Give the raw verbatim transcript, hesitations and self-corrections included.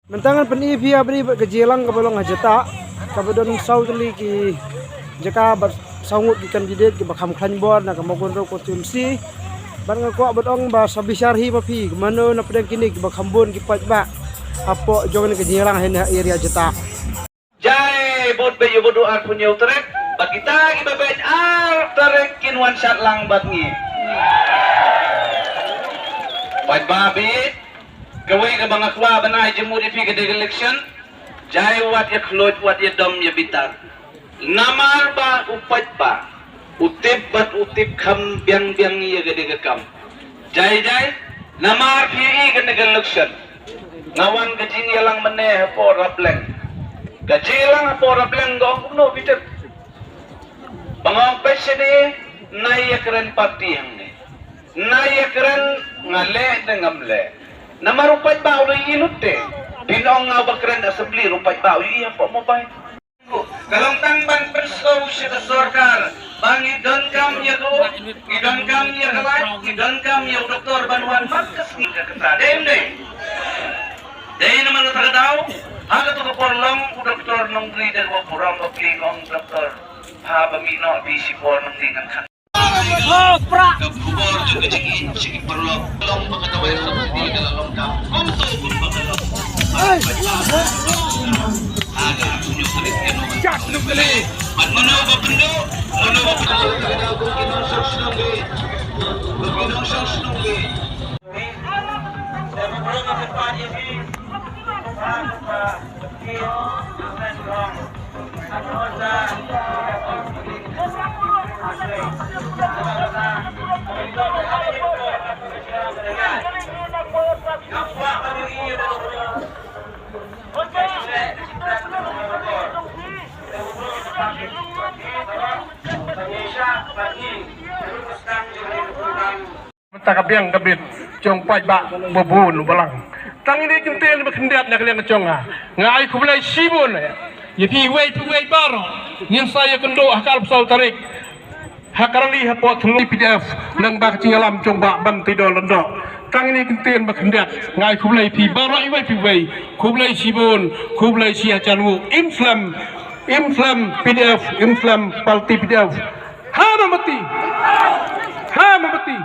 Mynta ngan pyni phi ha bri bad ka jingïalang kaba long ha Jatah, kaba don saw tylli ki jaka bad saw ngut ki candidate kiba kham khlaiñ bor na ka Mawkynrew constituency. Bad nga kwah ban ong ba sa bishar hi ma phi, kumno na pdeng kine kiba kham bun ki paidbah hapoh jong ka jingïalang ha area Jatah. Jai vote ba ïa vote arphew hynñiew tarik, ba kita kiba beit ar tarik kin wan shad lang bad ngi. Paidbah beit, kawei kaba nga kwah ban ai jingmut ïa phi ka dei ka election. Jai wat ïa khluid, wat ïa dom ïa bitar. Namar ba u paidbah u tip bad u tip kham biang biang ïa ka dei ka kam. Jai jai, namar phi i ka dei ka election. Nga wan ka jingïalang mynne hapoh Rapleng. Ka jingïalang hapoh Rapleng ka ong kumno phi tip. Ba nga ong peit shane, nga ïa kren party hangne. Nga ïa kren nga leh ne ngam leh. Namar u paidbah u la ïohi lut te. Phin ong nga ba kren assembly, u paidbah u ïohi hapoh mobile. Ka long tang ban pynsngew sha ka sorkar ba ngi donkam ïa ka um, ngi donkam ïa ka lait, ngi donkam ïa u doktor ban wan markasngi ka kata. Dei ym dei? Dei namar kata ka daw ha kato ka por long u doktor Nongri da kaba burom ba plie ong doktor, ha ba mih noh phi shipor Nongri ngan khan. Ka khubor jong ka jingïeit sha ki paralok. Long ba ka dawai subsidy ka la long ka. Kumto kumba ka long. Ai. Ada punya pelit ka long. Jat lu kali. Mat mano ba pynduh, mano ba pynduh. Ka dawai ki nongshong shnong ki. Ki nongshong shnong ki. Mynta ka biang ka bit jong paidbah ba bun balang. Tang ine i kyntien ba khyndiat na ka liang ka jong nga. Nga ai khublei shibun ïa phi wei phi wei baroh. Ngin sa ïakynduh ha ka arphew saw tarik ha ka rally hapoh Thungli P D F, nang ba ka jingïalam jong Bah Banteidor Lyngdoh. Tang ine i kyntien ba khyndiat nga ai khublei phi baroh iwei pa iwei. Khublei shibun, khublei shihajar nguh. Im slem, im slem P D F, im slem party P D F. Ha Mombati! Ha Mombati!